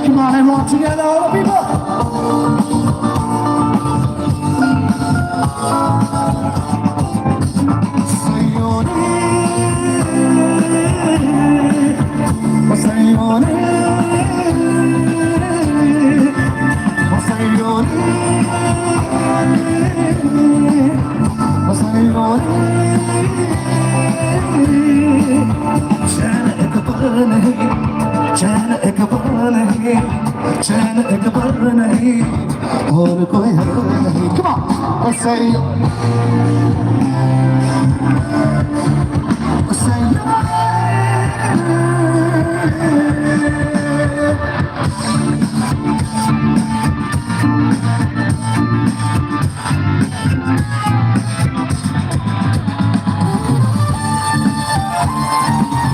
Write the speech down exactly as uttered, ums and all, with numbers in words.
Come on, everyone together, all the people. चैन एक पल नहीं, चैन एक पल नहीं, चैन एक पल नहीं, और कोई हल नहीं। Come on, ओ सैयो, ओ सैयो।